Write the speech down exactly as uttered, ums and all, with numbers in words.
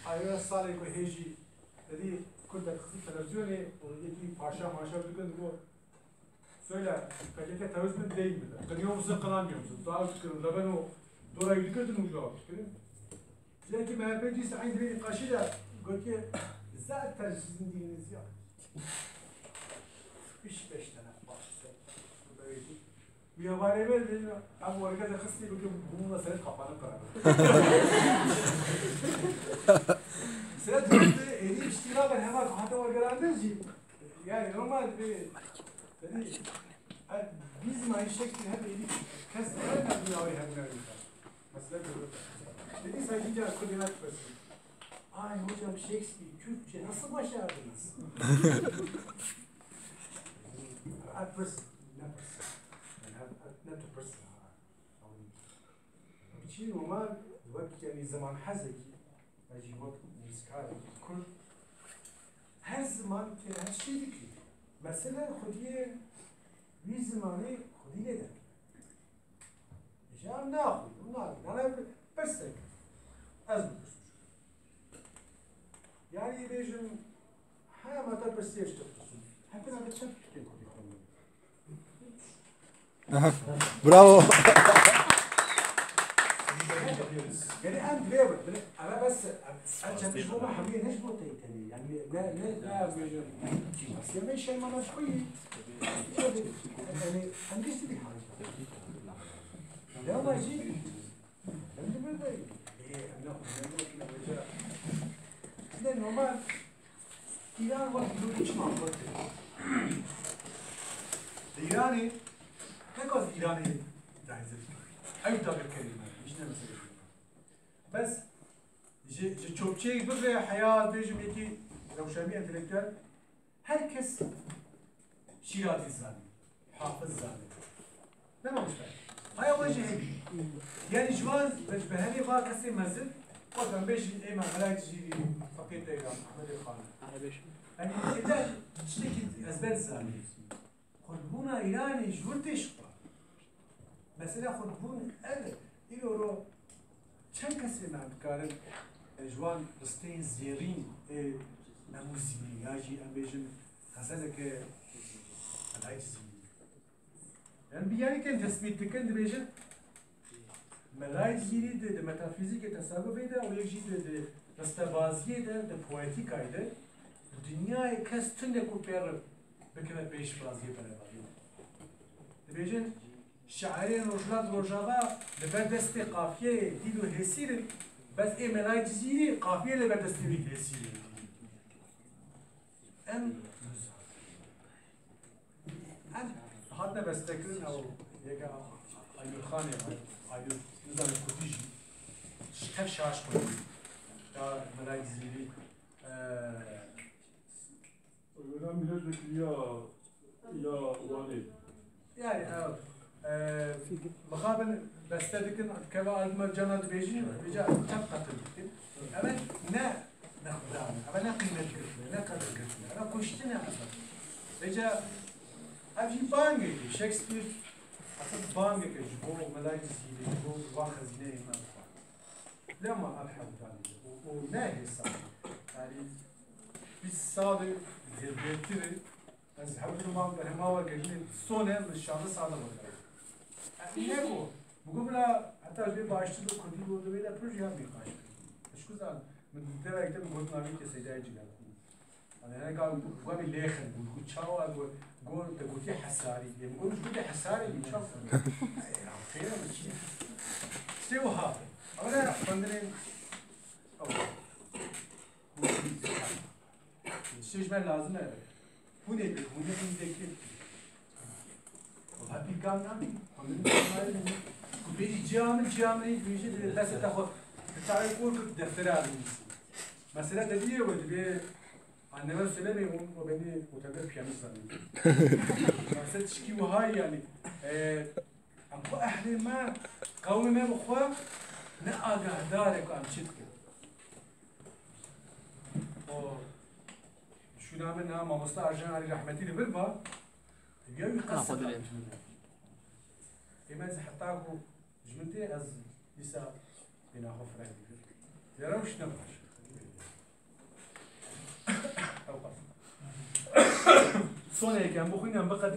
Ayrıca salê ku hêjî, dedi, Kurd dixistin televizyonê û yekî paşa maşa dikin, digo, "Söyle, P K K terörist mi değil midir? Kınıyor musun, kınamıyor musun?" Dua dikirin, leben o dora yürü gördün mü cevap dikirin? Diyor ki, "M H P dîsa eynî vê nîqaşî de gotiye, zaten sizin dininiz yok." Üç beş tane baş. Wî hevalê me dibêjin, em werge de xistî bikin, bû mesela kafanı kırar. Seret dibê êdî piştî nabe hema ku hate wergerandin jî. Yani normal dibê, dedi, her, biz ma Shakespeare hep êdî kes ne ne bir yavê hep ne bir. Mesela dedi, dedi, sen iyice Kurdî ne tutuyorsun? Ay hocam, Shakespeare Kürtçe nasıl başardınız? Ev pirs, ne pirs. Yani ev, ev ne tu pirs. Biçî normal, wek yani zaman hezekî, ez jî wek nivîskarekî Kurd, her ziman ke her şey dikî. Mesela xwediyê wî zimanê xwedî lê de. Ji em naxwî, naxwî. Nane pirsek. Ez bipirsim. Yani bêjim, hema te pirsiyê ji te bipirsim. Hepina te çend tiştên Kurdî xwendin? Bravo. Yani em divê bin. Eve bes, em çend ji bo me hemiyê ne ji bo te tenê. Yani ne, ne, ne bêjim. Siyamê şey mana xwî. Yani em giştî dî hal. Lewma jî, em di bin de, ê, em ne xwe, em ne xwe, em ne xwe. Normal, Îran wek dûrî çima xwe kir? Di Îranê, ne gaz Îranê dayze dikir. Ew dagirkerî me, hiç ne mesele. Bes, ji, ji çopçeyek bigre heya, bêjim yekî rewşenbî entelektuel, Her kes Şîrazî zanî, Hafiz zanî. Nemamiş be. Haya we jî heyî. Yani ji wan, ji behenê va kesê mezin, wek em bêjin ê me Melay Cizîrî, Feqîr Teyran, Ehmedê Xan. Erebê şûn. Yani êdî tiştekî ezber zanî. Xwedbûna Îranê ji wir tê ji xwe. Mesela xwedbûn ev e. Îro ro çend kesê me em dikarin, e, ji wan risteyên zêrîn, ê, me nivîsîne ya jî em bêjin xezeleke Melay Cizîrî. Em bi yanî tên tesbît dikin, dibêjin Melay Cizîrî di, di metafîzîkê, tesewufê de û yek jî di, di ristebaziyê de, di poetîkayê de, di dinyayê kes tune ku pê re bikeve pêşbaziyê berevaziyê. Dibêjin, şairên Rojhilat Rojava li ber destê qafiyeyê dîl û hêsîr in, bes ê Melay Cizîrî qafiyê li ber destê wî hêsîr in. Em, em hatine bestekirin, ew yeke Aylûr Xanê, Aylûr, nizane kurdî jî, ji tev şaş xwendî. Ya Melay Cizîrî, e, Wêran milletvekili ya, ya Wanê. Yani, ew, e, mixabin beste dikin, keva albuma cana dibêjin, vêca çend qetil dikin. Ev ne, ne xudan, ev ne qîmet girtine, ne qetil girtine, ev kuştine ev. Vêca, ev jî bangekî, Shakespeare, aslında bangekî ji bo Melay Cizîrî, ji bo wan xezîneyê me. Lema ev hewdanî û, û ne hêsan. Yani bîst salê zêdetir e, ez hewl didim berhema we gerînê sone min şazdeh sal de were. Yani ne ku, bû bila heta ji vê baştir û kurdî got, divê de pir jî hem nîqaş bike. Ez ku zan, min devekî de min got navê kesê dayê Cîlan. Yanî hene ka wemî lêxin bû, got çawa, got, got, te gotî hesarî. Ê, min got, ji gotê hesarî min çawa? Ey, ya, xêr e, çi? Tiştê wiha. Ama ne xwendinên, ew. Tiştê ji me lazim e. Hûn ê bi, hûn ê hîn dekir. Hepî kan nabî. Xwendin nabî. Ku bêjî ciya min, ciya min, bêjî di destê te xwe. Di tarê kor kir, deftere nivîsî. Mesela te diyê we dibê Anneme söyleme, o, o beni otelde piyanist zannediyor. Mesela tişkî wiha yani. E, em xwe ehlê me, qewmê me bi xwe ne agahdar e ku em çi dikin. O, şûna min ha mamosta Arjen Alî rehmetî li vir ba, ya wî qesd. Ê me ez heta ku ji min tê ez dîsa bêna xwe fireh dikir. Lê rewş ne baş. Sonê yek em bixwînin, em biqedin.